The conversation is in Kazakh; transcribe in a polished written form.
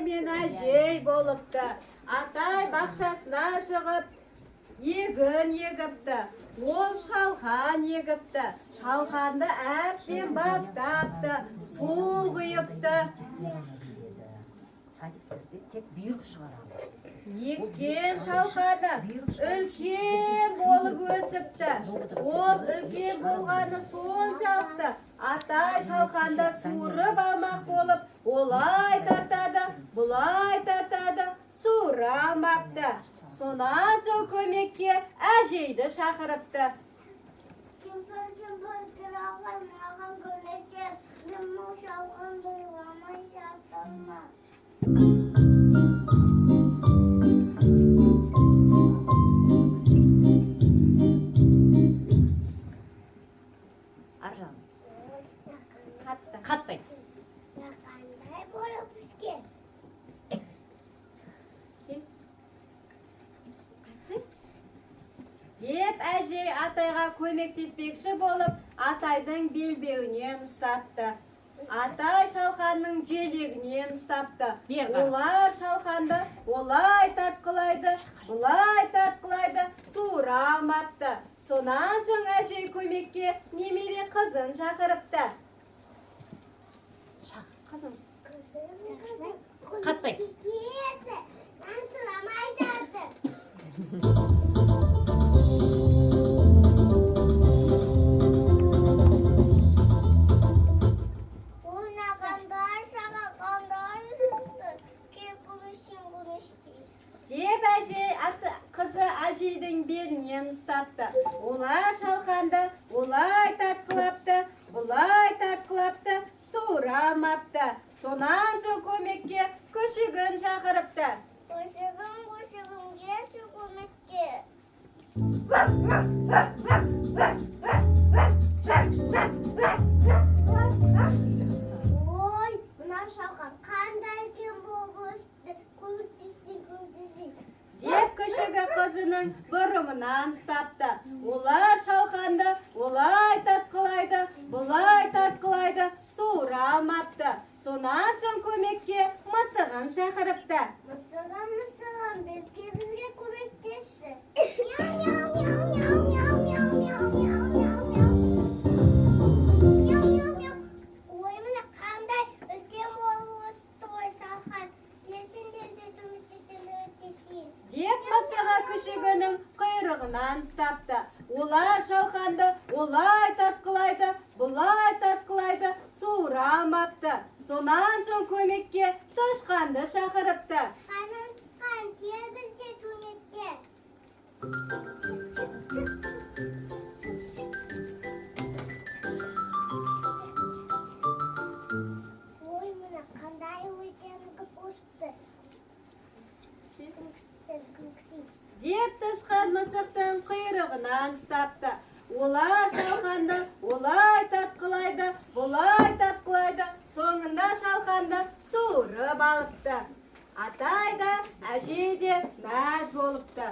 Атай мен әжей болыпты. Атай бақшасына шығып, егін егіпті. Ол шалқан егіпті. Шалқанды әбден баптапты, су құйыпты. Садиктерде тек бұйрық шығарамыз біз. Еккен шалқаны үлкен болып өсіпті. Ол үлкен болғаны соншалықты, атай шалқанды суырып алмақ болып, олай тартады, бұлай тартады, суыра алмапты. Сонан соң көмекке әжейді шақырыпты. Кемпір, кемпір, тұра ғой, маған көмектес. Мен бұл шалқанды ойламай жатырмын. Ар жағын. Қатты. Қатпай. Қандай болып піскен? Деп әжей атайға көмектеспекші болып, атайдың белбеуінен ұстапты. Атай шалқанның желегінен ұстапты. Бер қара. Олар шалқанды олай тартқылайды, бұлай тартқылайды, суыра алмапты. Сонан соң әжей көмекке немере қызын шақырыпты. Шақыр. Қызын. Қызым, қызым, Қатпай. Киесі, нан сұрамайды. Ойнағандар, шабағандар шықты. Кел көмешсін, көмештей. Деп әжей қызы әжейдің белінен ұстапты. Олар шалқанды олай тартқылапты, бұлай тартқылапты, суыра алмапты. Сонан соң көмекке күшігін шақырыпты. Көшігім, көшігім, келші көмекке. Ой, мына шалқан қандай үлкен болып өсті. Көмектесейін, көмектесейін. Деп күшігі қызының бұрымынан ұстапты. Олар шалқанды олай тартқылайды, бұлай тартқылайды, суыра алмапты. Сонан соң көмекке мысығын шақырыпты. Мысығым, мысығым, бізге бізге көмектесші. Мяу, мяу, мяу, мяу, мяу, мяу, мяу, мяу, мяу, мяу. Мяу, мяу, мяу. Ой, міне қандай үлкен болып өсті ғой шалқан. Келсеңдер де көмектесейін, көмектесейін. Деп мысығы күшігінің құйрығынан ұстапты. Олар шалқанды олай тартқылайды, бұлай тартқылайды, суыра алмапты. Сонан соң көмекке тышқанды шақырыпты. Тышқаным, тышқан, кел бізге көмекке. Ой, міне қандай үлкен қып өсіпті. Көмектесейін, көмектесейін. Деп тышқан мысықтың құйрығынан ұстапты. Олар шалқанды олай тартқылайды, бұлай тартқылайды, соңында шалқанды суырып алыпты. Атай да, әжей де мәз болыпты.